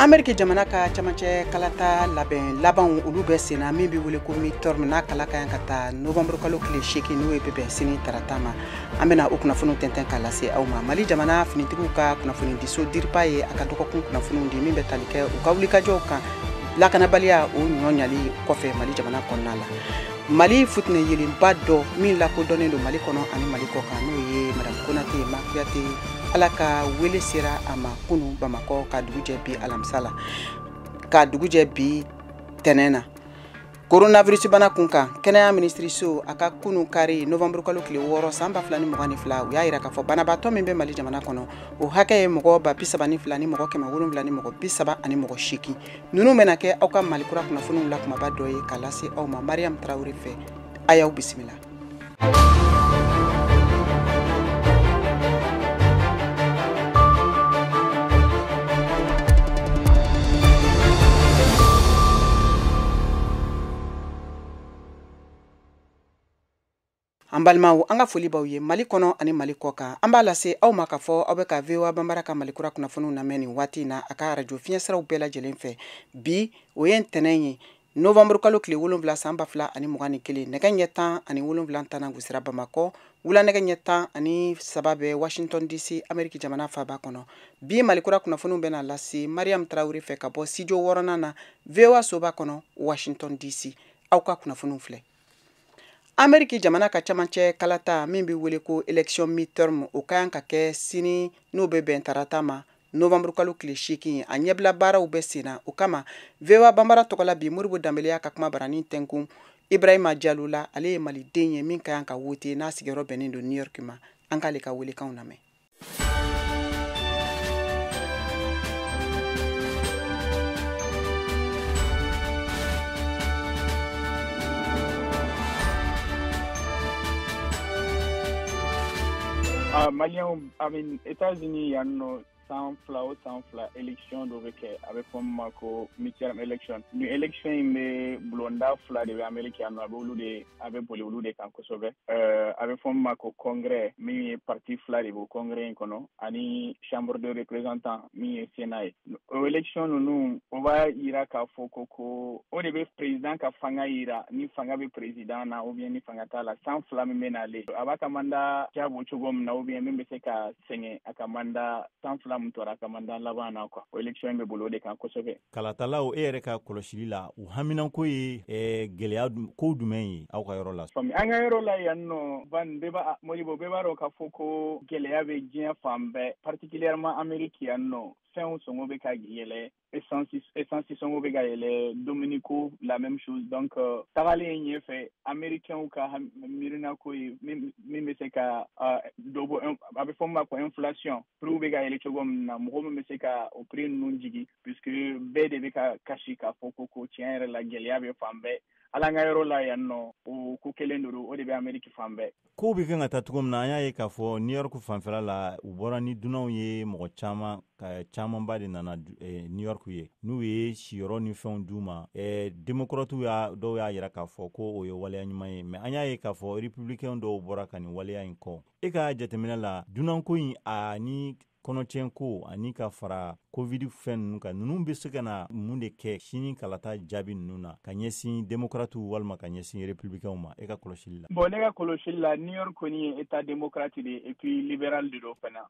Ameriki jamana ka camancɛ kalata labɛn labanw olu bɛ senna, min bɛ wele ko midterm, n'a kala ka ɲi ka taa novembre kalo tile 8, n'o ye bɛ bɛn sini tarata ma. An bɛna o kunnafoniw tɛntɛn k'a lase aw ma. Mali jamana finitigiw ka kunnafonidiso DIRPA ye a ka dɔgɔkun kunnafoniw di, min bɛ tali kɛ u ka wulikajɔw kan lakanabaliya o ɲɔ ɲali kɔfɛ Mali jamana kɔnɔna la. Mali futinɛ yelenba dɔ min lakodɔnnen don Mali kɔnɔ ani Mali kɔ kan, n'o ye Madame Konate Makuyate, Ala ka wele sera a ma kunu Bamakɔ ka dugu jɛ bi alamisa la, ka dugu jɛ bi tɛnɛn na. Coronavirus bana kun kan, kɛnɛya minisiriso a ka kunu kari novembre kalo tile 6 san 2022, u y'a yira k'a fɔ banabaatɔ min bɛ Mali jamana kɔnɔ, o hakɛ ye mɔgɔ 32 700 ni mɔgɔ 38. Ninnu bɛna kɛ aw ka Mali kura kunnafoniw la kumaba dɔ ye k'a lase aw ma Mariam Traoré fɛ. A y'aw bisimila. An balimaw, an ka foli b'aw ye Mali kɔnɔ ani Mali kɔ kan. An b'a lase aw ma k'a fɔ aw bɛ ka VOA Bambara ka Mali kura kunnafoniw lamɛn nin waati in na a ka arajo fiɲɛsiraw bɛɛ lajɛlen fɛ. Bi o ye ntɛnɛn ye, novembre kalo tile 7 san 2021, nɛgɛ ɲɛ 17 tana gosira Bamakɔ, wula nɛgɛ ɲɛ 13 bɛ Washington DC, Ameriki jamana faaba kɔnɔ. Bi Mali kura kunnafoniw bɛna lase Mariam Traoré fɛ ka bɔ studio 6nan na VOA soba kɔnɔ Washington DC. Aw ka kunnafoniw filɛ. Ameriki jamana ka camancɛ kalata min bɛ wele ko election midterm, o ka kan ka kɛ sini, n'o bɛ bɛn tarata ma, novembre kalo tile 8. A ɲɛbila baaraw bɛ sen na. O kama VOA Bambara tɔgɔ la bi, Modibo Danbele y'a ka kuma baranin tɛnkun Ibrahima Jalo la. Ale ye maliden ye min ka kan ka wote, n'a sigiyɔrɔ bɛnnen don New York ma. An k'ale ka welekanw lamɛn. Maliyɛnw, I mean, États-Unis yan nɔ, san 2 o san 2, élection dɔ bɛ kɛ, a bɛ fɔ min ma ko midterm election. Ni élection in bɛ, bulonda 2 de bɛ Amérique yan nɔ, a bɛ olu de, a bɛ boli olu de kan kosɛbɛ. A bɛ fɔ min ma ko congrès, min ye parti 2 de b'o congrès in kɔnɔ, ani chambre de représentants, min ye sénat ye. O élection ninnu, o b'a yira k'a fɔ ko o de bɛ président ka fanga yira, ni fanga bɛ président na ou bien ni fanga t'a la. San 2 min bɛ nalen, a b'a ka mandat jaabi cogo min na, ou bien min bɛ se ka sɛgɛn a ka mandat san 2 min tora a ka mandat laban na quoi. O élection bɛ boli o de kan kosɛbɛ. Kalatalaw, e yɛrɛ ka kɔlɔsili la, u haminanko ye gɛlɛya ko jumɛn ye aw ka yɔrɔ la? An ka yɔrɔ la yan nɔ, ban bɛɛ b'a, Modibo, bɛɛ b'a dɔn k'a fɔ ko gɛlɛya bɛ diɲɛ fan bɛɛ, particulièrement Amérique yan nɔ. Fɛnw sɔngɔ bɛ ka yɛlɛ, essence sɔngɔ bɛ ka yɛlɛ, dumuni ko la même chose. Donc tagalen ɲɛfɛ, américains ka miirinako ye min bɛ se ka dɔ bɔ, a bɛ fɔ min ma ko inflation, prix bɛ ka yɛlɛ cogo min na, mɔgɔ min bɛ se ka o prix ninnu jigin, puisque bɛɛ de bɛ ka kasi k'a fɔ ko tiɲɛ yɛrɛ la gɛlɛya bɛ fan bɛɛ. Hali an ka yɔrɔ la yan nɔ, o ko kelen de don, o de bɛ Amérique fan bɛɛ. Kow bɛ kan ka taa cogo min na, an y'a ye k'a fɔ New York fanfɛla la, u bɔra ni dunanw ye, mɔgɔ caman camanba de nana New York ye, n'u ye siyɔrɔ ni fɛnw d'u ma. Démocrates y'a dɔw y'a yira k'a fɔ ko o ye waleya ɲuman ye, mais an y'a ye k'a fɔ républicains dɔw bɔra ka nin waleya in kɔ. E ka jateminɛ la, dunanko in ani kɔnɔtiɲɛ ko ani ka fara covid fɛn ninnu kan, ninnu bɛ se ka na mun de kɛ sini kalata jaabi ninnu na ka ɲɛsin démocrates walima ka ɲɛsin républicains ma, e ka kɔlɔsili la? Bon, ne ka kɔlɔsili la, New York kɔni ye état démocrate de ye, et puis libéral de don fana.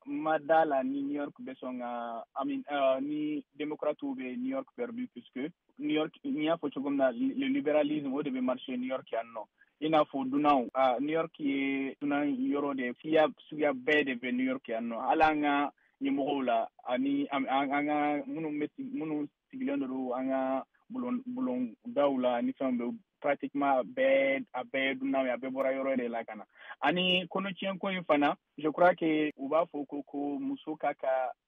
Ma da la ni New York bɛ sɔn ka, I mean, ni démocrates bɛ New York perdu, puisque New York, n'i y'a fɔ cogo min na, le libéralisme, o de bɛ marcher New York yan nɔ. I n'a fɔ dunanw, New York ye dunan yɔrɔ de ye, siya suguya bɛɛ de bɛ New York yan nɔ. Hali an ka ɲɛmɔgɔw la, ani an ka minnu bɛ, minnu sigilen don an ka bulondaw la ni fɛnw bɛ, pratiquement bɛɛ, a bɛɛ ye dunanw ye, a bɛɛ bɔra yɔrɔ de la ka na. Ani kɔnɔtiɲɛ ko in fana, je crois que u b'a fɔ ko muso ka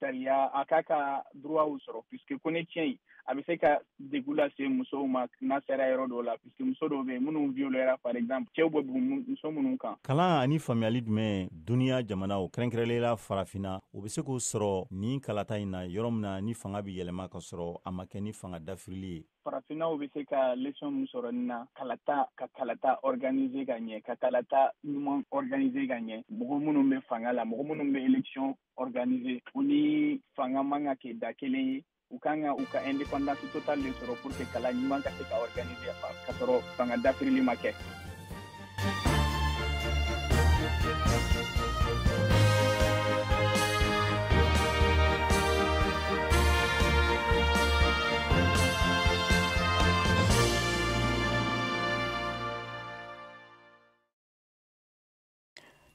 sariya, a ka droit sɔrɔ, puisque kɔnɔtiɲɛ in a bɛ se ka degun lase musow ma n'a sera yɔrɔ dɔw la, puisque muso dɔw bɛ yen minnu violera par exemple, cɛw bɛ bugun muso minnu kan. Kalan ani faamuyali jumɛn duniya jamanaw, kɛrɛnkɛrɛnnenya la farafinna, u bɛ se k'o sɔrɔ nin kalata in na, yɔrɔ min na ni fanga bɛ yɛlɛma ka sɔrɔ a ma kɛ ni fanga dafirili ye? Farafinnaw bɛ se ka leçon min sɔrɔ nin na, kalata, ka kalata organiser ka ɲɛ, ka kalata ɲuman organiser ka ɲɛ. Mɔgɔ minnu bɛ fanga la, mɔgɔ minnu bɛ élection organiser, u ni fanga man ka kɛ da kelen ye. U kan ka u ka indépendance totale de sɔrɔ pour que kala ɲuman ka se ka organiser ka sɔrɔ fanga dafirili ma kɛ.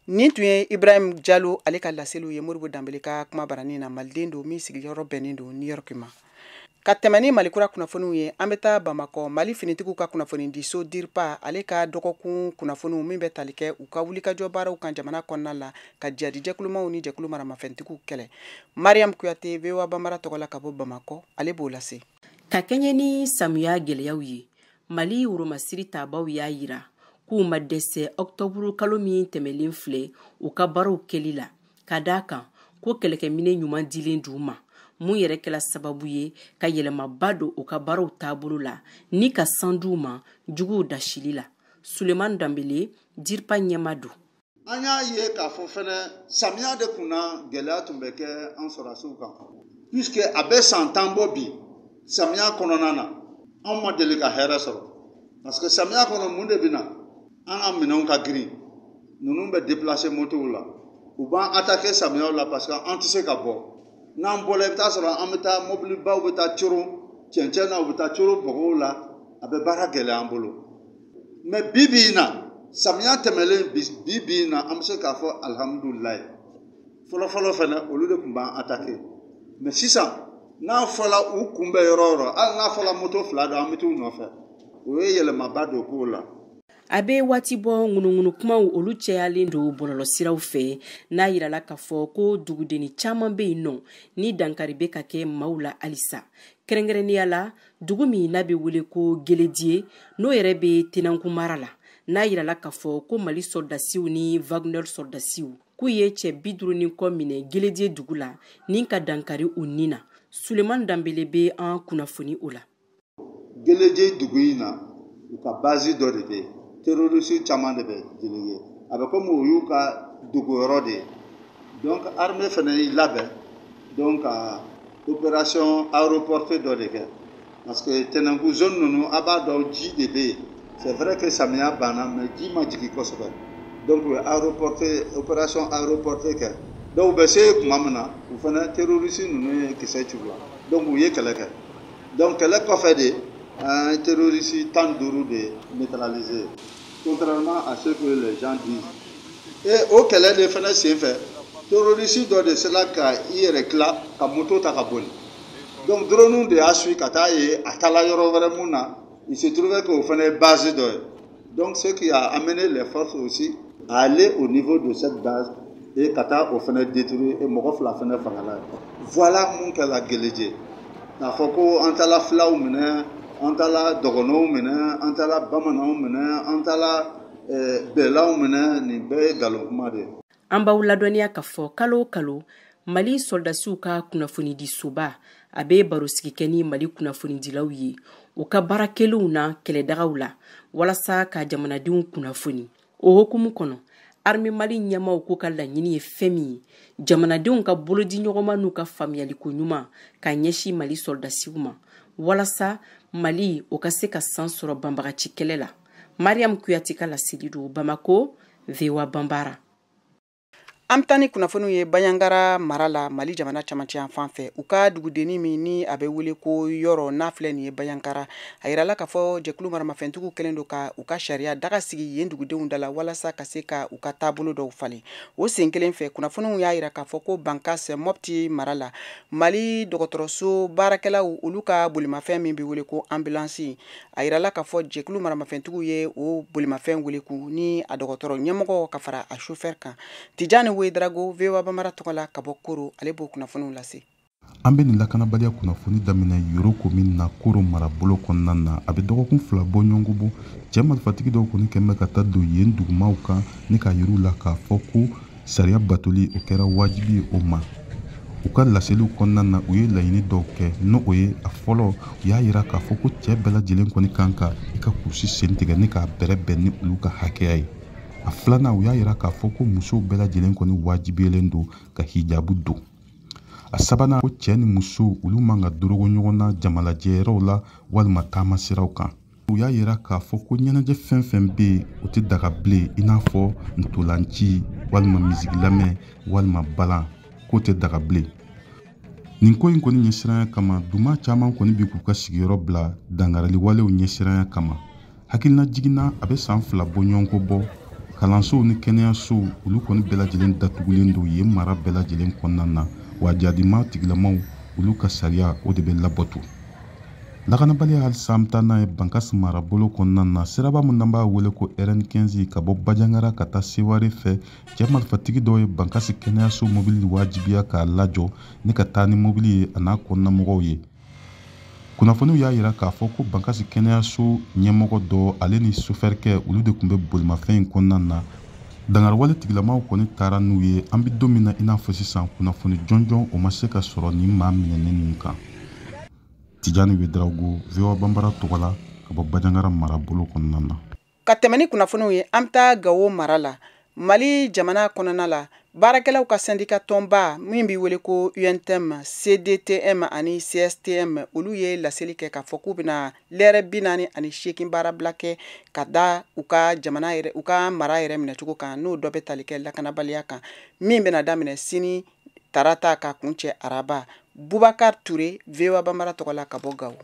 Nin tun ye Ibrahim Jalo ale ka laseliw ye Modibo Danbele ka kuma baranin na. Maliden don min sigiyɔrɔ bɛnnen don New York ma. Ka tɛmɛ ni Malikura kunnafoniw ye, an bɛ taa Bamakɔ. Mali finitigiw ka kunnafonidiso DIRPA ale ka dɔgɔkun kunnafoniw min bɛ tali kɛ u ka wulikajɔ baaraw kan jamana kɔnɔna la ka jihadi jɛkulumaw ni jɛkulu maramafɛntigiw kɛlɛ. Mariam Kuyate, VOA Bambara tɔgɔ la ka bɔ Bamakɔ, ale b'o lase. Ka kɛɲɛ ni samiya gɛlɛyaw ye, Mali woromasiri tabaw y'a yira k'u ma dɛsɛ ɔktɔburu kalo min tɛmɛlen filɛ u ka baaraw kɛli la, ka da kan ko kɛlɛkɛminɛ ɲuman dilen d'u ma, mun yɛrɛ kɛla sababu ye ka yɛlɛmaba don u ka baaraw taabolo la ni ka san d'u ma juguw dasili la. Suleman Danbele, DIRPA ɲɛma don. An y'a ye k'a fɔ fɛnɛ, samiya de kunna gɛlɛya tun bɛ kɛ an sɔrɔdasiw kan, puisque a bɛ san 10 bɔ bi, samiya kɔnɔna na anw ma deli ka hɛrɛ sɔrɔ, parce que samiya kɔnɔ mun de bɛ na? An ka minɛnw ka girin, ninnu bɛ déplacer motow la, u b'an attaquer samiyaw la parce que an tɛ se ka bɔ. N'an bɔla, i bɛ taa sɔrɔ an bɛ taa mobilibaw bɛ taa coron cɛncɛn na, u bɛ taa coron bɔgɔw la, a bɛ baara gɛlɛya an bolo. Mais bi bi in na, samiya tɛmɛlen, bi bi in na, an bɛ se k'a fɔ alihamudulilayi. Fɔlɔ fɔlɔ fɛnɛ, olu de tun b'an attaquer, mais sisan n'a fɔla u kunbɛ yɔrɔ o yɔrɔ, hali n'a fɔla moto 2 don, an bɛ t'u nɔfɛ. O ye yɛlɛmaba don kow la. A bɛ waati bɔ, ŋunuŋunu kumaw olu cayalen don bɔlɔlɔsiraw fɛ, n'a yirala k'a fɔ ko dugudenni caman bɛ yen nɔ ni dankari bɛ ka kɛ maaw la halisa, kɛrɛnkɛrɛnnenya la dugu min n'a bɛ wele ko Gelediye, n'o yɛrɛ bɛ Tenanku mara la, n'a yirala k'a fɔ ko Mali sɔrɔdasiw ni Wagner sɔrɔdasiw k'u ye cɛ 50 ni kɔ minɛ Gelediye dugu la ni ka dankari u ni na. Suleman Danbele bɛ an kunnafoni o la. Gelediye dugu in na, u ka base dɔ de bɛ yen, terroriste caman de bɛ Gelediye, a bɛ komi o y'u ka dogoyɔrɔ de ye. Donc armée fana y'i labɛn donc ka opération aéroportée dɔ de kɛ, parce que Tɛnɛnku zone ninnu, a b'a dɔn, ji de bɛ yen. C'est vrai que samiya banna, mais ji ma jigin kosɛbɛ, donc u ye aéroportée, opération aéroportée kɛ. Donc u bɛ se tuma min na, u fana terroriste ninnu ye kisɛ ci u la, donc u ye kɛlɛ kɛ. Donc kɛlɛ kɔfɛ de, an ye terroriste 15 de neutraliser, contrairement à ce que les gens disent. Et o kɛlɛ de fana senfɛ, terroriste dɔ de sera ka i yɛrɛ tila ka moto ta ka boli. Donc drone de y'a suit ka taa ye a taala yɔrɔ wɛrɛ mun na, il se trouvait que o fana ye base dɔ ye. Donc ce qui a amené les forces aussi à aller au niveau de cette base et ka taa o fana détruire, et mɔgɔ 2 fana fagala ye. Voilà mun kɛla Geleje. K'a fɔ ko an taala filaw minɛ, an taala dɔgɔnɔw minɛ, an taala bamananw minɛ, an taala bɛɛlaw minɛ, nin bɛɛ ye nkalon kuma de ye. An b'aw ladɔnniya k'a fɔ kalo o kalo, Mali sɔrɔdasiw ka kunnafonidisoba a bɛ barosigi kɛ ni Mali kunnafonidilaw ye u ka baara kɛlenw na kɛlɛdagaw la, walasa ka jamanadenw kunnafoni. O hukumu kɔnɔ, armée Mali ɲɛmaw k'u ka laɲini ye fɛn min ye, jamanadenw ka bolodi ɲɔgɔnma n'u ka faamuyaliko ɲuman ka ɲɛsin Mali sɔrɔdasiw ma, walasa Mali o ka se ka san sɔrɔ banbagaci kɛlɛ la. Mariam Kuyate ka laseli don Bamako, VOA Banbara. An bɛ taa ni kunnafoniw ye Baɲangara mara la, Mali jamana camancɛ yan fan fɛ. U ka dugudenni min ni a bɛ wele ko Yɔrɔ, n'a filɛ nin ye Baɲangara, a yirala k'a fɔ jɛkulu maramafɛntigiw kɛlen don ka u ka sariya daga sigi yen dugudenw da la, walasa ka se ka u ka taabolo dɔw falen. O sen kelen fɛ, kunnafoniw y'a yira k'a fɔ ko Bankas, Mɔpti mara la, Mali dɔgɔtɔrɔso baarakɛlaw olu ka bolimafɛn min bɛ wele ko ambulance, a yirala k'a fɔ jɛkulu maramafɛntigiw ye o bolimafɛn weleku ni a dɔgɔtɔrɔ ɲɛmɔgɔ ka fara a chauffeur kan. Tijani Wedrago, VOA Bambara tɔgɔ la ka bɔ Koro, ale b'o kunnafoniw lase. An bɛ nin lakanabaliya kunnafoni daminɛ Yoro komin na, Koro marabolo kɔnɔna na. A bɛ dɔgɔkun 2 bɔ ɲɔgɔn bɔ, cɛ marifatigi dɔw kɔni kɛn bɛ ka taa don yen dugumaw kan ni k'a yir'u la k'a fɔ ko sariya batoli o kɛra wajibi ye o ma. U ka laseliw kɔnɔna na, u ye laɲini dɔw kɛ, n'o o ye a fɔlɔ, u y'a yira k'a fɔ ko cɛ bɛɛ lajɛlen kɔni kan ka i ka kurusi sen tigɛ ni k'a bɛrɛbɛn ni olu ka hakɛya ye. A filanan, u y'a yira k'a fɔ ko musow bɛɛ lajɛlen kɔni wajibiyalen don ka hijabu don. A sabanan, ko cɛ ni muso olu man ka dorogo ɲɔgɔn na jamalajɛyɔrɔw la walima taamasiraw kan. U y'a yira k'a fɔ ko ɲɛnajɛ fɛn fɛn bɛ yen, o tɛ daga bilen, i n'a fɔ ntolanci walima misigi lamɛn walima balan, k'o tɛ daga bilen. Nin ko in kɔni ɲɛsiranya kama, duma caman kɔni bɛ k'u ka sigiyɔrɔ bila dangarili walew ɲɛsiranya kama. Hakilina jiginna, a bɛ san 2 bɔ ɲɔgɔn kɔ bɔ, kalansow ni kɛnɛyasow olu kɔni bɛɛ lajɛlen datugulen don yen mara bɛɛ lajɛlen kɔnɔna na, wa jadima tigilamaw olu ka sariya o de bɛ labato. Lakanabaliya halisa, an bɛ taa n'a ye Bankasi marabolo kɔnɔna na, siraba min n'an b'a wele ko RN15 ka bɔ Bajangara ka taa Seware fɛ, cɛ marifatigi dɔw ye Bankasi kɛnɛyaso mobili wajibiya k'a lajɔ ni ka taa ni mobili ye a n'a kɔnɔnamɔgɔw ye. Kunnafoniw y'a yira k'a fɔ ko Bankasi kɛnɛyaso ɲɛmɔgɔ dɔ ale ni sofɛrikɛ olu de tun bɛ bolimafɛn in kɔnɔna na. Dangariwale tigilamaw kɔni taara n'u ye. An bɛ don min na i n'a fɔ sisan, kunnafoni jɔnjɔn o ma se ka sɔrɔ nin maa minɛnen ninnu kan. Tijani Wedraogo, VOA Bambara tɔgɔ la, ka bɔ Bajangara marabolo kɔnɔna na. Ka tɛmɛ ni kunnafoniw ye, an bɛ taa Gawo mara la, Mali jamana kɔnɔna la. Baarakɛlaw ka sɛndika tɔnba min bɛ wele ko UNTM, CDTM ani CSTM, olu ye laseli kɛ k'a fɔ k'u bɛna lɛrɛ 48 baarabila kɛ ka da u ka jamana yɛrɛ, u ka mara yɛrɛ minɛcogo kan, n'o dɔ bɛ tali kɛ lakanabaliya kan, min bɛna daminɛ sini tarata ka kuncɛ araba. Bubakar Ture, VOA Bambara tɔgɔ la, ka bɔ Gawo.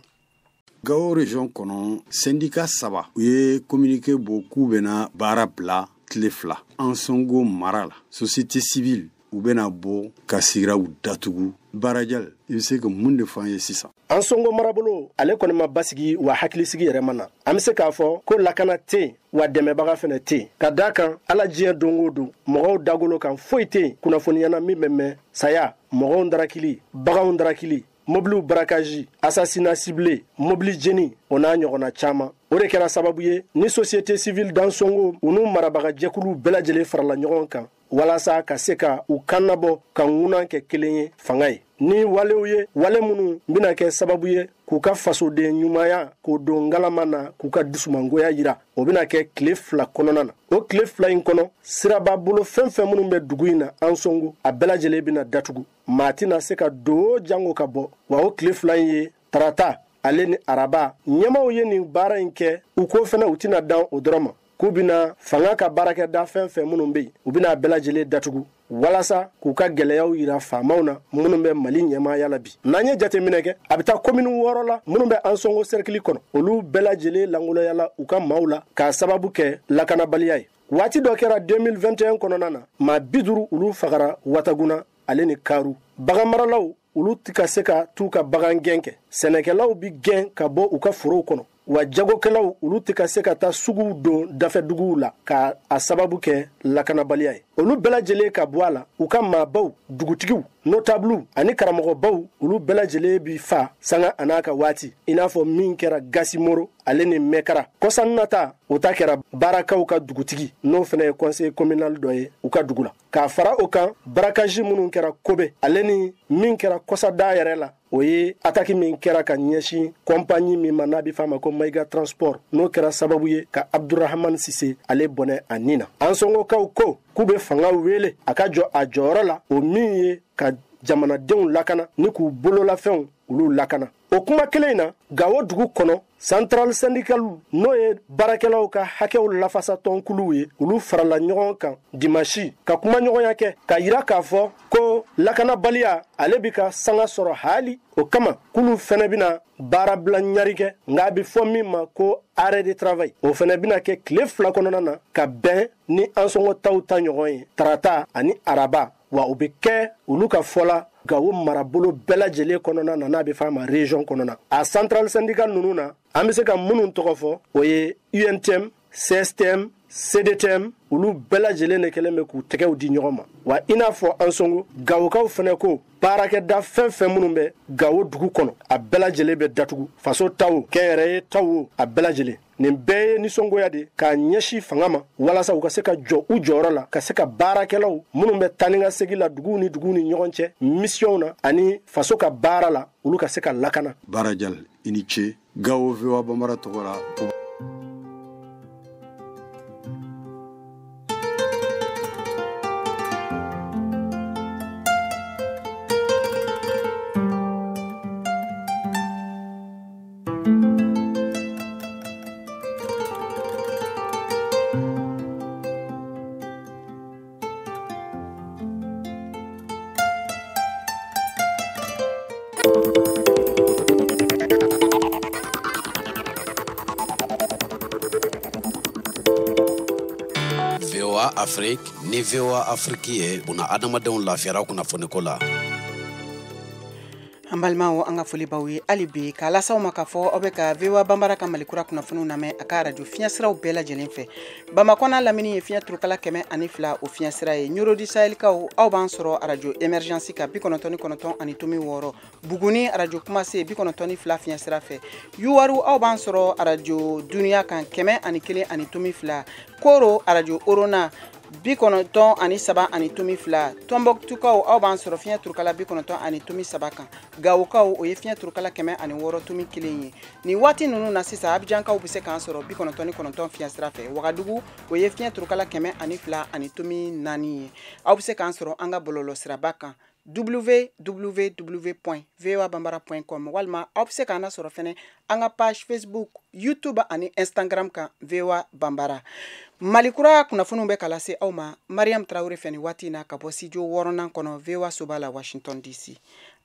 Gawo région kɔnɔ, syndicat 3 u ye communiqué bɔ k'u bɛna baara bila tile 2. Ansongo mara la, société civile u bɛna bɔ ka siraw datugu. Barajal, i bɛ se ka mun de fɔ an ye sisan? Ansongo marabolo ale kɔni ma basigi, wa hakilisigi yɛrɛ ma na. An bɛ se k'a fɔ ko lakana tɛ yen, wa dɛmɛbaga fɛnɛ tɛ yen, ka da kan ala diɲɛ don o don mɔgɔw dagolo kan foyi tɛ yen kunnafoniyana min bɛ mɛn: saya, mɔgɔw darakili, baganw darakili, mobiliw braquage, assassinat ciblé, mobili jeni, o n'a ɲɔgɔnna caman. O de kɛra sababu ye ni société civile d'Ansongo u n'u marabaga jɛkuluw bɛɛ lajɛlen farala ɲɔgɔn kan walasa ka se ka u kannabɔ ka ŋunan kɛ kelen ye fanga ye ni walew ye, wale minnu bɛna kɛ sababu ye k'u ka fasoden ɲumanya k'o don ngalama na, k'u ka dusumangoya yira. O bɛna kɛ tile 2 kɔnɔna na. O tile 2 in kɔnɔ, siraba bolo fɛn fɛn minnu bɛ dugu in na Ansongo, a bɛɛ lajɛlen bɛna datugu, maa tɛna se ka don jango ka bɔ. Wa o tile 2 in ye tarata ale ni araba. Ɲɛmaw ye nin baara in kɛ, u ko fɛnɛ u tɛna dan o dɔrɔn ma, k'u bɛna fanga ka baarakɛda fɛn fɛn minnu bɛ yen, u bɛna a bɛɛ lajɛlen datugu walasa k'u ka gɛlɛyaw yira faamaw na minnu bɛ Mali ɲɛmaaya la bi. N'an ye jateminɛ kɛ, a bɛ taa komini 6 la minnu bɛ Ansongo cercle kɔnɔ, olu bɛɛ lajɛlen lankoloyala u ka maaw la k'a sababu kɛ lakanabaliya ye. Waati dɔ kɛra 2021 kɔnɔna na, maa 50 olu fagara Wataguna ale ni Karu. Baganmaralaw olu tɛ ka se ka t'u ka bagan gɛn kɛ, sɛnɛkɛlaw bi gɛn ka bɔ u ka forow kɔnɔ, wa jagokɛlaw olu tɛ ka se ka taa suguw don dafɛduguw la ka a sababu kɛ lakanabaliya ye. Olu bɛɛ lajɛlen ka bɔ a la, u ka maabaw, dugutigiw, notabliw ani karamɔgɔbaw, olu bɛɛ lajɛlen bi fa sanga a n'a ka waati, i n'a fɔ min kɛra Gasimoro ale ni Mɛkara kɔsanna ta. O ta kɛra baarakaw ka dugutigi, n'o fɛnɛ ye conseil communal dɔ ye u ka dugu la. K'a fara o kan, braquage minnu kɛra Kobe ale ni min kɛra kɔsada yɛrɛ la, o ye attaque min kɛra ka ɲɛsin compagnie min ma n'a bɛ f'a ma ko Maïga Transport, n'o kɛra sababu ye ka Abdurahman Sise ale bɔnɛ a nin na. Ansongokaw ko k'u bɛ fanga wele a ka jɔ a jɔyɔrɔ la, o min ye ka jamanadenw lakana ni k'u bololafɛnw olu lakana. O kuma kelen in na, Gawo dugu kɔnɔ, centrale syndicale, n'o ye baarakɛlaw ka hakɛw lafasatɔnkuluw ye, olu farala ɲɔgɔn kan dimanche ka kuma ɲɔgɔnya kɛ ka yira k'a fɔ ko lakanabaliya ale bi ka sanga sɔrɔ hali. O kama k'olu fɛnɛ bɛna baarabila ɲari kɛ, nka a bɛ fɔ min ma ko arrêt de travail, o fɛnɛ bɛna kɛ tile 2 kɔnɔna na ka bɛn ni Ansongo taw ta ɲɔgɔn ye, tarata ani araba. Wa o bɛ kɛ olu ka fɔ la Gawo marabolo bɛɛ lajɛlen kɔnɔna na, n'a bɛ f'a ma région kɔnɔna. A centrale syndicale ninnu na, an bɛ se ka minnu tɔgɔ fɔ, o ye UNTM, CSTM, CDTM olu bɛɛ lajɛlen de kɛlen bɛ k'u tɛgɛw di ɲɔgɔn ma. Wa i n'a fɔ Ansongo, Gawokaw fɛnɛ ko baarakɛda fɛn fɛn minnu bɛ Gawo dugu kɔnɔ, a bɛɛ lajɛlen bɛ datugu, faso taw, kɛnyɛrɛye taw, a bɛɛ lajɛlen. Nin bɛɛ ye nisɔngoya de k'a ɲɛsin fanga ma walasa u ka se ka jɔ u jɔyɔrɔ la, ka se ka baarakɛlaw minnu bɛ taa ni ka segin la duguw ni duguw ni ɲɔgɔn cɛ misiyɔnw na ani faso ka baara la, olu ka se ka lakana. Baarajal, i ni ce. Gawo VOA Bambara tɔgɔ la. VOA Afrique ni VOA Afrique ye buna adamadenw lafiyara kunnafoniko la. An balimaw, an ka foli b'aw ye hali bi k'a lasaw ma k'a fɔ aw bɛ ka VOA Banbara ka Malikura kunnafoniw lamɛn a ka arajo fiɲɛsiraw bɛɛ lajɛlen fɛ. Bamakɔ n'a lamini ye fiɲɛ turukala 102 o fiɲɛsira ye. Ɲoro du Sahelikaw, aw b'an sɔrɔ arajo Emergence kan 99.6, Buguni arajo Kumase 92 fiɲɛsira fɛ. Yuwaru, aw b'an sɔrɔ arajo Duniya kan 101.2, Koro arajo Orona 93.2, Tɔnbɔkutukaw, aw b'an sɔrɔ fiɲɛ turukala 90.3 kan. Gawokaw, o ye fiɲɛ turukala 106.1 ye. Nin waati ninnu na sisan, Abijankaw bɛ se k'an sɔrɔ 99 fiɲɛ sira fɛ. Wagadugu, o ye fiɲɛ turukala 102.4 ye. Aw bɛ se k'an sɔrɔ an ka bɔlɔlɔsiraba kan www.voabambara.com, walima aw bɛ se k'an lasɔrɔ fɛnɛ an ka page Facebook, YouTube ani Instagram kan VOA Bambara. Malikura kunnafoniw bɛ ka lase aw ma Mariam Traoré fɛ nin waati in na ka bɔ studio 6nan kɔnɔ VOA soba la Washington DC.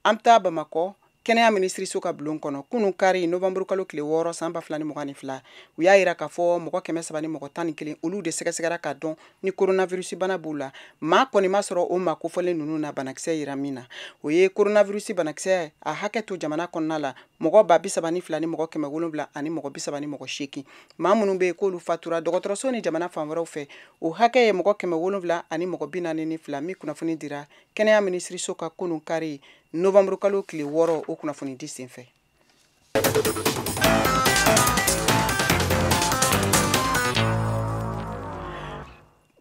An bɛ taa Bamakɔ kɛnɛya minisiriso ka bulon kɔnɔ kunun kari novembre kalo tile 6 san 2022. U y'a yira k'a fɔ mɔgɔ 311 olu de sɛgɛsɛgɛra k'a dɔn ni coronavirus bana b'u la. Maa kɔni ma sɔrɔ o maa kofɔlen ninnu na banakisɛ yira min na. O ye coronavirus banakisɛ a hakɛ to jamana kɔnɔna la mɔgɔ 32 700 ani mɔgɔ 38. Maa minnu bɛ yen k'olu fatura dɔgɔtɔrɔso ni jamana fan wɛrɛw fɛ, o hakɛ ye mɔgɔ 700 ani mɔgɔ 42 min kunnafoni dira kɛnɛya minisiriso ka kunun kari novembre kalo tile 6 o kunnafoni di senfɛ.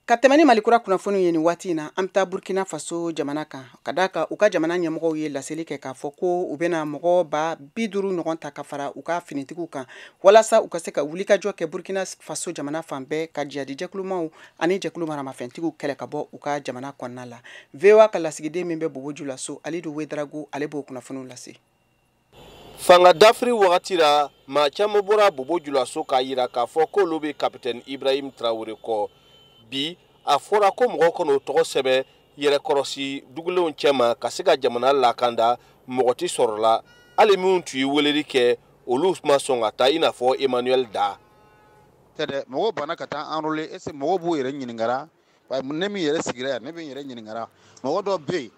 Ka tɛmɛ ni Malikura kunnafoniw ye nin waati in na, an bɛ taa Burkina Faso jamana kan ka d'a kan u ka jamana ɲɛmɔgɔw ye laseli kɛ k'a fɔ ko u bɛna mɔgɔ 50,000 ɲɔgɔn ta ka fara u ka finitigiw kan walasa u ka se ka wulikajɔ kɛ Burkina Faso jamana fan bɛɛ ka jihadi jɛkulumaw ani jɛkulu maramafɛntigiw kɛlɛ ka bɔ u ka jamana kɔnɔna la. VOA ka lasigiden min bɛ Bobo Julaso, Alidu Wedrago, ale b'o kunnafoniw lase. Fanga dafiri wagati la, maa caman bɔra Bobo Julaso k'a yira k'a fɔ k'olu bɛ capitaine Ibrahim Traoré kɔ. Bi a fɔra ko mɔgɔw kan'o tɔgɔ sɛbɛn yɛrɛkɔrɔsi dugulenw cɛma ka se ka jamana lakanda, mɔgɔ tɛ sɔrɔla. Hali minnu tun ye weleli kɛ, olu ma sɔn ka taa, i n'a fɔ Emmanuel Da. Tɛ dɛ, mɔgɔw banna ka taa enrôler. Est ce que mɔgɔw b'u yɛrɛ ɲininkara? Ne min yɛrɛ sigira yan, ne bɛ n yɛrɛ ɲininkara. Mɔgɔ dɔw bɛ yen,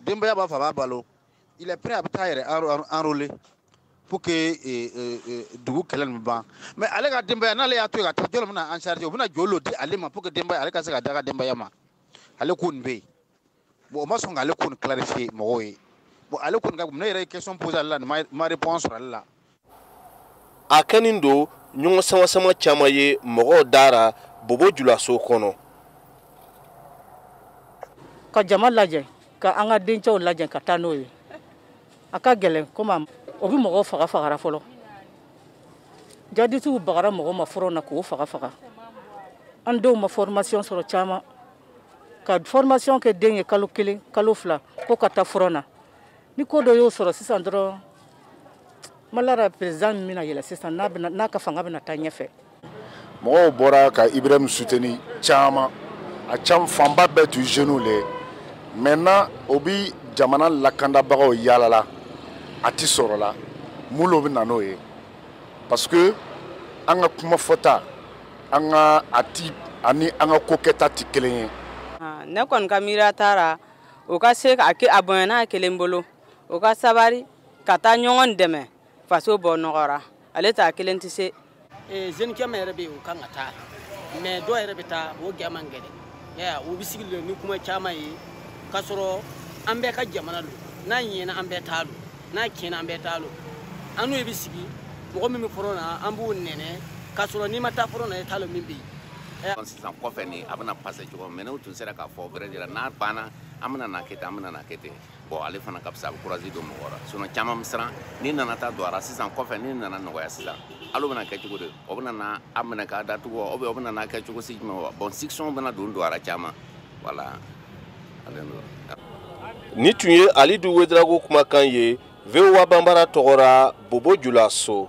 denbaya b'a fɔ a b'a balo, il est prêt, a bɛ taa yɛrɛ enrôler pour que dugu kɛlɛ nin ban. Mais ale ka denbaya, n'ale y'a to yen ka taa, jɔn bɛna en charge? O bɛna joli di ale ma pour que denbaya ale ka se ka da ka denbaya ma? Ale ko nin bɛ yen. Bon, o ma sɔn k'ale ko nin clarifier mɔgɔw ye. Bon, ale ko nin ka ne yɛrɛ ye question posé ale la, nin ma réponse sɔrɔ ale la. A kɛnin don ɲɔgɔn sama-sama caman ye mɔgɔw dara Bobo Julaso kɔnɔ. Ka jama lajɛ, ka an ka dencɛw lajɛ ka taa n'o ye, a ka gɛlɛn komi o bɛ mɔgɔw faga fagara fɔlɔ. Jadisiw bagara mɔgɔ ma front na k'o faga faga. An denw ma formation sɔrɔ caman ka formation kɛ. Den ye kalo 1, kalo 2 ko ka taa front na, ni ko dɔ y'o sɔrɔ sisan dɔrɔn, malara président min bɛna yɛlɛ sisan, n'a bɛna n'a ka fanga bɛna taa ɲɛfɛ. Mɔgɔw bɔra ka Ibrahim soutenir caman, a caman fanba bɛɛ tun jeunes le ye. Maintenant, o bi jamana lakandabagaw yaalala, a ti sɔrɔ la mun lo bɛ na n'o ye, parce que an ka kuma fɔta, an ka a ti ani an ka ko kɛta ti kelen ye. Ne kɔni ka miiriya taara o ka se a bonya n'a kelen bolo, o ka sabari ka taa ɲɔgɔn dɛmɛ, faso bɔ nɔgɔra, ale t'a kelen tɛ se. Jeune caman yɛrɛ bɛ yen, u kan ka taa, mais dɔw yɛrɛ bɛ taa, o gɛ man gɛlɛn. O bɛ sigi ni kuma caman ye, k'a sɔrɔ an bɛɛ ka jamana don. N'a ɲɛna, an bɛɛ t'a don, n'a tiɲɛna, an bɛɛ t'a don. An n'o bɛ sigi, mɔgɔ min bɛ front na, an b'o nɛnɛ, k'a sɔrɔ n'i ma taa front na, i t'a dɔn min bɛ yen. Sisan kɔfɛ nin, a bɛna passer cogo min, mais n'o tun sera k'a fɔ vrai dire, n'a banna, an bɛna na kɛ ten, an bɛna na kɛ ten. Bon, ale fana ka fisa, a bɛ courage don mɔgɔ la. Sinon caman bɛ siran n'i nana taa don a la sisan kɔfɛ, n'i nana nɔgɔya sisan, hali o bɛna kɛ cogo di? O bɛna na a minɛ k'a datugu wa, ou bien o bɛna na kɛ cogo si jumɛn wa? Bon, suspicion bɛna don a la caman, voilà. Ni tun ye Alidu Wedrago kumakan ye VOA Banbara tɔgɔra Bobo Julaso.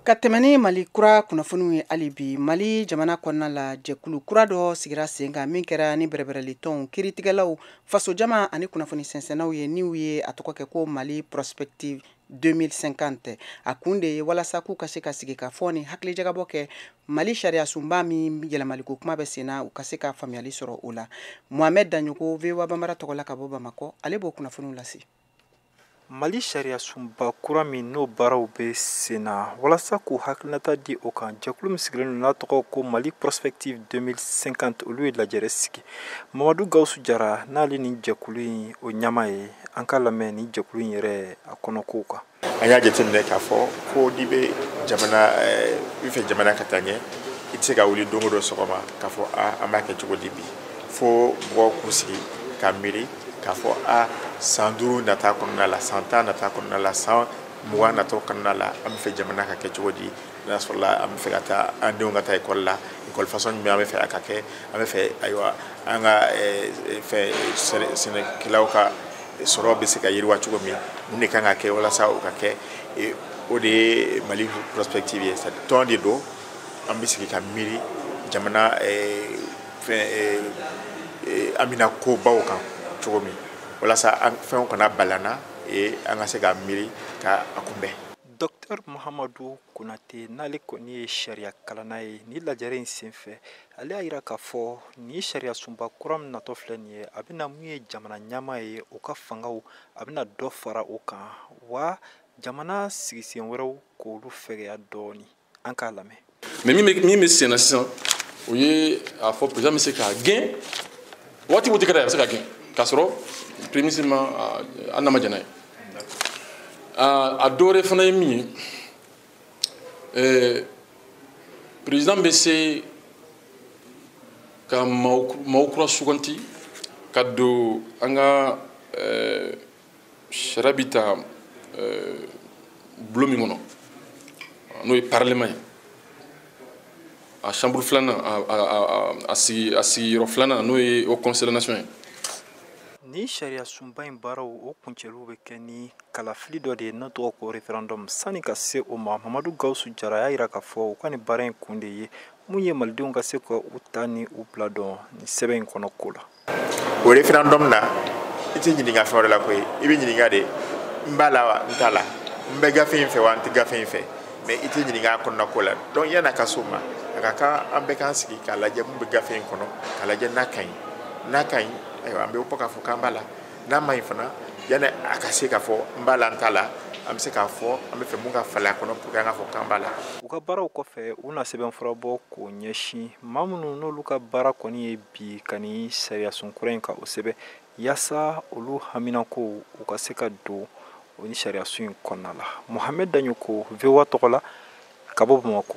Ka tɛmɛ ni Mali kura kunnafoniw ye, hali bi Mali jamana kɔnɔna la, jɛkulu kura dɔ sigira sen kan min kɛra ni bɛrɛbɛrɛlitɔnw, kiiritigɛlaw, fasojama ani kunnafoni sɛnsɛnnaw ye, n'u ye a tɔgɔ kɛ ko Mali Prospective 2050. A kun de ye walasa k'u ka se ka sigi ka fɔ ni hakilijagabɔ kɛ Mali sariya sunba min yɛlɛmaliko kuma bɛ sen na, u ka se ka faamuyali sɔrɔ o la. Mohamed Daɲogo, VOA Banbara tɔgɔ la ka bɔ Bamakɔ, ale b'o kunnafoniw lase. Mali sariya sunba kura min n'o baaraw bɛ sen na, walasa k'u hakilinata di o kan, jɛkulu min sigilen don n'a tɔgɔ ko Mali Prospective 2050, olu ye lajɛrɛ sigi. Mamadu Gawusu Jara n'ale ni jɛkulu in o ɲama ye, an ka lamɛn ni jɛkulu in yɛrɛ a kɔnɔkow kan. An y'a jateminɛ k'a fɔ ko n'i bɛ jamana i fɛ jamana ka taa ɲɛ, i tɛ se ka wuli don o don sɔgɔma k'a fɔ a an b'a kɛ cogo di bi. Fo mɔgɔw k'u sigi ka miiri k'a fɔ a san 5 nata kɔnɔna la, san 10 nata kɔnɔna la, san 20 nata kɔnɔna la, an bɛ fɛ jamana ka kɛ cogo di? N'a sɔrɔla an bɛ fɛ ka taa an denw ka taa ekɔli la, ekɔli façon jumɛn an bɛ fɛ a ka kɛ? An bɛ fɛ, ayiwa, an ka fɛn sɛnɛkɛlaw ka sɔrɔ bɛ se ka yiriwa cogo min, mun de kan ka kɛ walasa o ka kɛ? O de ye Mali Prospective ye. C'est tɔn de don, an bɛ sigi ka miiri jamana fɛn an bɛna kobaw kan cogo min, walasa fɛnw kana bali an na, an ka se ka miiri ka a kunbɛn. Docteur Mahamadu Konate, n'ale kɔni ye sariya kalanna ye, ni lajɛrɛ in senfɛ, ale y'a yira k'a fɔ ni sariya sunba kura min natɔ filɛ nin ye, a bɛna mun ye jamana ɲɛmaa ye, o ka fangaw, a bɛna dɔ fara o kan, wa jamana sigisen wɛrɛw k'olu fɛgɛya dɔɔni. An k'a lamɛn. Mais min bɛ sen na sisan, o ye a fɔ président bɛ se k'a gɛn waati waati ka d'a ye, a bɛ se ka gɛn k'a sɔrɔ premier ministre ma, hali n'a ma jɛn n'a ye. A dɔ wɛrɛ fana ye min ye, président bɛ se ka maaw kura suganti ka don an ka sariya bi ta bulon min kɔnɔ, n'o ye parlement ye, a chambre filanan, a sigiyɔrɔ filanan, n'o ye au Conseil de la nation ye. Ni sariya sunba in baaraw o kuncɛliw bɛ kɛ ni kalafili dɔ de ye n'a tɔgɔ ko référendum. Sani ka se o ma, Mamadu Gawusu Jara y'a yira k'a fɔ u ka nin baara in kun de ye mun ye malidenw ka se ka u ta ni u bila dɔn nin sɛbɛn in kɔnɔ ko la. O référendum na, i tɛ ɲininka fɛn wɛrɛ la koyi, i bɛ ɲininka de n b'a la wa n t'a la, n bɛ gafe in fɛ wa n tɛ gafe in fɛ, mais i tɛ ɲininka a kɔnɔna ko la. Donc yan'a ka s'o ma, a ka kan an bɛɛ k'an sigi k'a lajɛ mun bɛ gafe in kɔnɔ, k'a lajɛ n'a ka ɲi. N'a ka ɲi, ayiwa, an bɛ bɔ k'a fɔ k'an b'a la. N'a ma ɲi fana, yanni a ka se k'a fɔ n b'a la n t'a la, an bɛ se k'a fɔ an bɛ fɛ mun ka falen a kɔnɔ pour que an k'a fɔ k'an b'a la. U ka baaraw kɔfɛ, u na sɛbɛnfura bɔ k'o ɲɛsin maa minnu n'olu ka baara kɔni ye bi ka nin sariyasun kura in ka o sɛbɛn, yaasa olu haminankow u ka se ka don o ni sariyasun in kɔnɔna la. Mohamed Daɲoko, VOA tɔgɔ la ka bɔ Bamakɔ.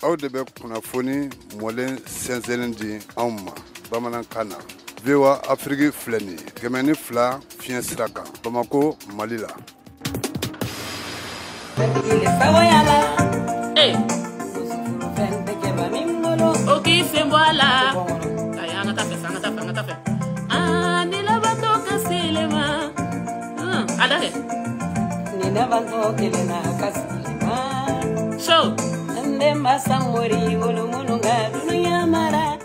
Aw de bɛ kunnafoni mɔlen sɛnsɛnnen di anw ma bamanankan na. VOA Afiriki filɛ nin ye 102 fiɲɛ sira kan, Bamako, Mali la. O k'i sen bɔ a la. Ayi, an ka taa fɛ, an ka taa fɛ, an ka taa fɛ. Aa, ni laban ka sele ma. A da kɛ. Ni laban kelen na ka sele ma. So. N samori wolo minnu ka dunuya mara.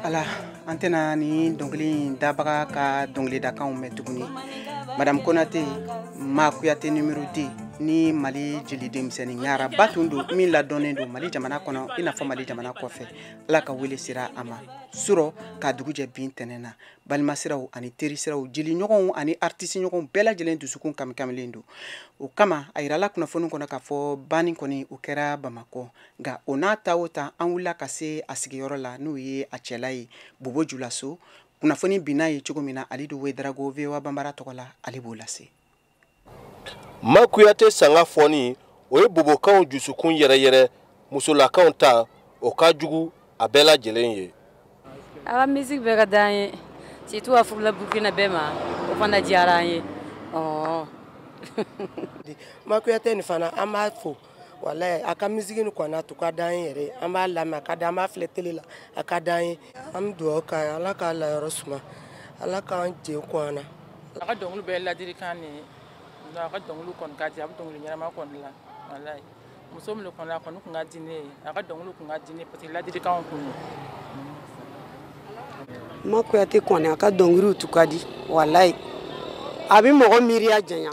Ala, an tɛna ni dɔnkili in dabaga ka dɔnkilidakanw mɛn tuguni. Madame Konate, Ma Kuyate numéro 2. Ni Mali jeli denmisɛnnin ɲaraba tun don min ladɔnnen don Mali jamana kɔnɔ i n'a fɔ Mali jamana kɔfɛ. Ala ka wele sera a ma surɔ k'a dugu jɛ bin tɛnɛn na. Balimasiraw ani terisiraw, jeliɲɔgɔnw ani artisiɲɔgɔnw bɛɛ lajɛlen dusukun kamikamilen don. O kama a yirala kunnafoni kɔnɔ k'a fɔ banni kɔni o kɛra Bamakɔ, nka o n'a ta o ta an wulila ka se a sigiyɔrɔ la n'o ye a cɛla ye Bobo Julaso. Kunnafoni binna ye cogo min na, Alidu Wedarago VOA Banbara tɔgɔ la, ale b'o lase. Ma Kuyate sanga fɔni o ye bobokanw dusukun yɛrɛyɛrɛ, musolakaw ta o ka jugu a bɛɛ lajɛlen ye. A ka musique bɛɛ ka d'an ye, surtout a furula Burkina bɛɛ ma, o fana diyara an ye. Ma Kuyate nin fana an b'a fo, walayi a ka musique nin kɔni a tun ka d'an ye yɛrɛ, an b'a lamɛn, a ka d'an, an b'a filɛ télé la, a ka d'an ye. An bɛ dugawu k'a ye, Ala k'a layɔrɔ suma, Ala k'an jɛ kun an na. A ka dɔnkili bɛɛ ladilikan de ye, a ka dɔnkili kɔni ka di, a bɛ dɔnkili ɲɛnama kɔni la, walayi. Muso min kɔni a kɔni tun ka di ne ye, a ka dɔnkili tun ka di ne ye parce que ladilikanw kun don. Ma Kuyate kɔni a ka dɔnkiliw tun ka di, walayi. A bɛ mɔgɔ miiriya janya.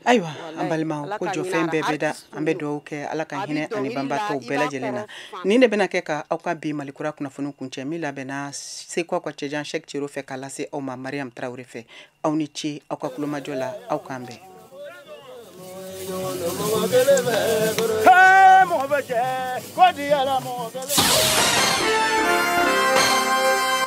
Ayiwa an balimaw, ko jɔfɛn bɛɛ bɛ da, an bɛ dugawu kɛ Ala ka hinɛ ani banbaatɔw bɛɛ lajɛlen na. Nin de bɛna kɛ ka aw ka bi Malikura kunnafoni kuncɛ min labɛnna Seko aw ka cɛjan Cheick Cero fɛ k'a lase aw ma Mariam Traoré fɛ. Aw ni ce aw ka kulomajɔ la, aw k'an bɛn.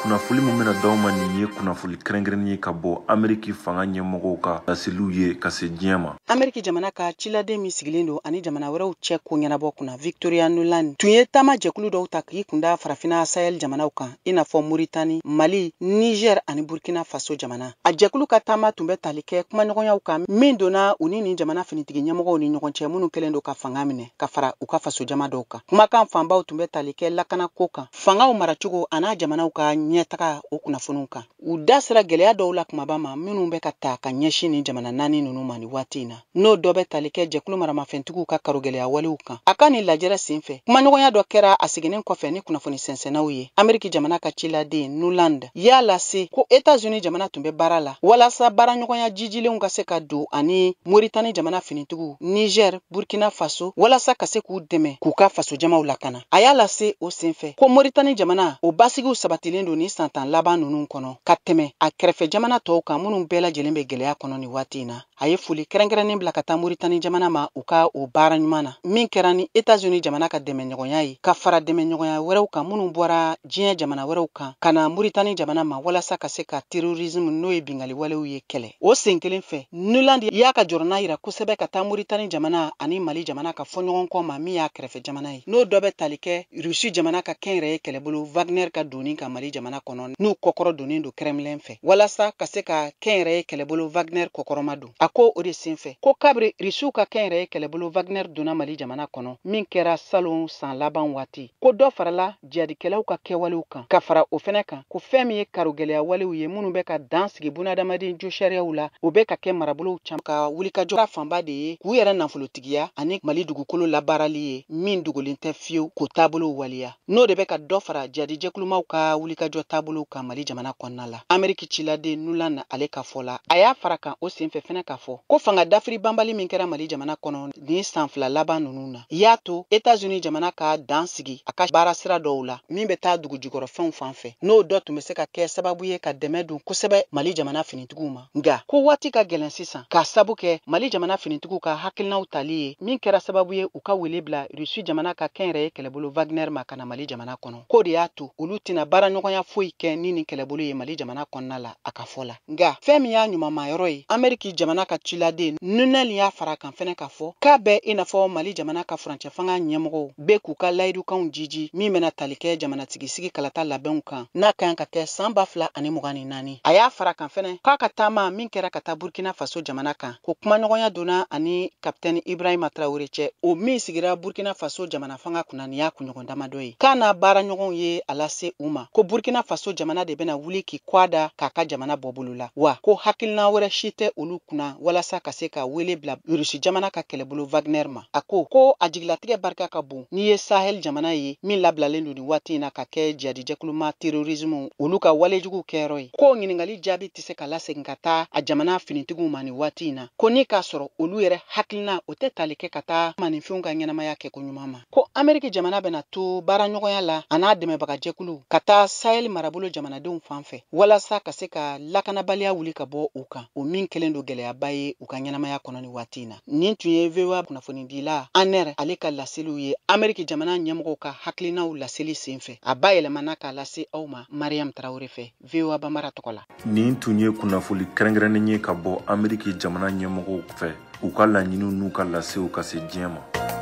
Kunnafoni min bɛna d'aw ma nin ye kunnafoni kɛrɛnkɛrɛnnen ye ka bɔ Ameriki fanga ɲɛmɔgɔw ka laseliw ye ka se diɲɛ ma. Ameriki jamana ka ciladen min sigilen don ani jamana wɛrɛw cɛ ko ɲɛnabɔ kunna, Victoria Nuland tun ye taama jɛkulu dɔw ta k'i kunda farafinna Sahel jamanaw kan, i n'a fɔ Mauritanie, Mali, Niger ani Burkina Faso jamana. A jɛkulu ka taama tun bɛ tali kɛ kumaɲɔgɔnyaw kan min donna u ni nin jamana finitigi ɲɛmɔgɔw ni ɲɔgɔn cɛ minnu kɛlen don ka fanga minɛ ka fara u ka fasojama dɔw kan. Kumakan fanbaw tun bɛ tali kɛ lakanako kan, fangaw maracogo an'a jamanaw ka ɲɛtaga o kunnafoniw kan. U da sera gɛlɛya dɔw la kumaba ma minnu bɛ ka ta ka ɲɛsin nin jamana naani ninnu ma nin waati in na, n'o dɔ bɛ tali kɛ jɛkulu maramafɛntigiw ka karogɛlɛya walew kan. A ka nin lajɛrɛ senfɛ, kumaɲɔgɔnya dɔ kɛra a seginnen kɔfɛ ni kunnafoni sɛnsɛnnaw ye. Ameriki jamana ka ciladen Nuland y'a lase ko Etats-Unis jamana tun bɛ baara la walasa baaraɲɔgɔnya jijilenw ka se ka don ani Mauritanie jamana finitigiw, Niger, Burkina Faso, walasa ka se k'u dɛmɛ k'u ka fasojamaw lakana. A y'a lase o senfɛ ko Mauritanie jamana o basigiw sabatilen don ni san 10 laban ninnu kɔnɔ ka tɛmɛ a kɛrɛfɛ jamana tɔw kan minnu bɛɛ lajɛlen bɛ gɛlɛya kɔnɔ nin waati in na. A ye foli kɛrɛnkɛrɛnnen bila ka taa Mauritanie jamana ma u ka o baara ɲuman na min kɛra ni Etats-Unis jamana ka dɛmɛɲɔgɔnya ye ka fara dɛmɛɲɔgɔnya wɛrɛw kan minnu bɔra diɲɛ jamana wɛrɛw kan ka na Mauritanie jamana ma walasa ka se ka terrorisme n'o ye bingali walew ye kɛlɛ. O sen kelen fɛ, Nuland y'a ka jɔrɔna yira kosɛbɛ ka taa Mauritanie jamana ani Mali jamana ka fɔɲɔgɔnkɔ ma min y'a kɛrɛfɛ jamana ye, n'o dɔ bɛ tali kɛ Russie jamana ka kɛnyɛrɛye kɛlɛbolo Wagner ka donni ka Mali jamana kɔnɔ n'u kɔkɔrɔ donnen don Kremlin fɛ walasa ka se ka kɛnyɛrɛye kɛlɛbolo Wagner kɔkɔrɔma don. A ko o de senfɛ ko kabiri Rusiw ka kɛnyɛrɛye kɛlɛbolo Wagner donna Mali jamana kɔnɔ min kɛra salon san laban waati, ko dɔ farala jihadikɛlaw ka kɛwalew kan ka fara o fɛnɛ kan ko fɛn min ye karogɛlɛya walew ye minnu bɛ ka dan sigi bunadamaden josariyaw la, o bɛ ka kɛ marabolow caman ka wulikajɔ fanba de ye k'u yɛrɛ nafolotigiya ani Mali dugukolo labaarali ye min dogolen tɛ fiyewu k'o taabolow waleya, n'o de bɛ ka dɔ fara jihadijɛkulumaw ka wulikajɔ taabolow kan Mali jamana kɔnɔna la. Ameriki ciladen Nuland ale ka fɔ la, a y'a fara kan o senfɛ fɛnɛ k'a fɔ ko fanga dafiri banbali min kɛra Mali jamana kɔnɔ nin san 2 laban ninnu na y'a to Etats-Unis jamana ka dan sigi a ka baara sira dɔw la min bɛ taa dugu jukɔrɔfɛnw fan fɛ, n'o dɔ tun bɛ se ka kɛ sababu ye ka dɛmɛ don kosɛbɛ Mali jamana finitigiw ma. Nka ko waati ka gɛlɛn sisan k'a sabu kɛ Mali jamana finitigiw ka hakilinaw tali ye min kɛra sababu ye u ka wele bila Russie jamana ka kɛnyɛrɛye kɛlɛbolo Wagner ma ka na Mali jamana kɔnɔ, k'o de y'a to olu tɛna baaraɲɔgɔnya foyi kɛ ni nin kɛlɛbolo ye Mali jamana kɔnɔna la a ka fɔ la. Nka fɛn min y'a ɲumanmayɔrɔ ye, Ameriki jamana ka ciladen Nuland y'a fara kan fɛnɛ k'a fɔ k'a bɛ i n'a fɔ Mali jamana ka furancɛ fanga ɲɛmɔgɔw bɛ k'u ka layidukanw jiji min bɛna tali kɛ jamanatigisigi kalata labɛnw kan n'a ka kan ka kɛ san 2024. A y'a fara kan fɛnɛ k'a ka taama min kɛra ka taa Burkina Faso jamana kan, ko kumaɲɔgɔnya donna ani Kapitɛni Ibrahima Traoré cɛ, o min sigira Burkina Faso jamana fanga kunna nin y'a kunɲɔgɔn damadɔ ye, k'a n'a baaraɲɔgɔnw ye a lase u ma ko Burkina Burkina Faso jamana de bɛna wuli k'i kɔ da k'a ka jamana bɔ bolo la, wa ko hakilina wɛrɛ si tɛ olu kunna walasa ka se ka wele bila Rusi jamana ka kɛlɛbolo Wagner ma. A ko ko a jigilatigɛ barika ka bon n'i ye Sahel jamana ye min labilalen don nin waati in na ka kɛ jihadijɛkuluma terrorisme olu ka walejuguw kɛyɔrɔ ye. Ko ɲininkali jaabi tɛ se ka lasegin ka taa a jamana finitigiw ma nin waati in na, ko ni k'a sɔrɔ olu yɛrɛ hakilina o tɛ tali kɛ ka taa maninfinw ka ɲɛnamaya kɛko ɲuman ma. Ko Ameriki jamana bɛna to baaraɲɔgɔnya la a n'a dɛmɛbagajɛkulu ka taa Sahel marabolo jamanadenw fan fɛ walasa ka se ka lakanabaliya wuli ka bɔ u kan, o min kɛlen don gɛlɛyaba ye u ka ɲɛnamaya kɔnɔ nin waati in na. Nin tun ye VOA kunnafonidila Aner ale ka laseliw ye Ameriki jamana ɲɛmɔgɔw ka hakilinaw laseli senfɛ. A bayɛlɛmana k'a lase aw ma Mariam Tarawele fɛ VOA Bambara tɔgɔ la. Nin tun ye kunnafoli kɛrɛnkɛrɛnnen ye ka bɔ Ameriki jamana ɲɛmɔgɔw fɛ, u ka laɲiniw n'u ka lasew ka se diɲɛ ma.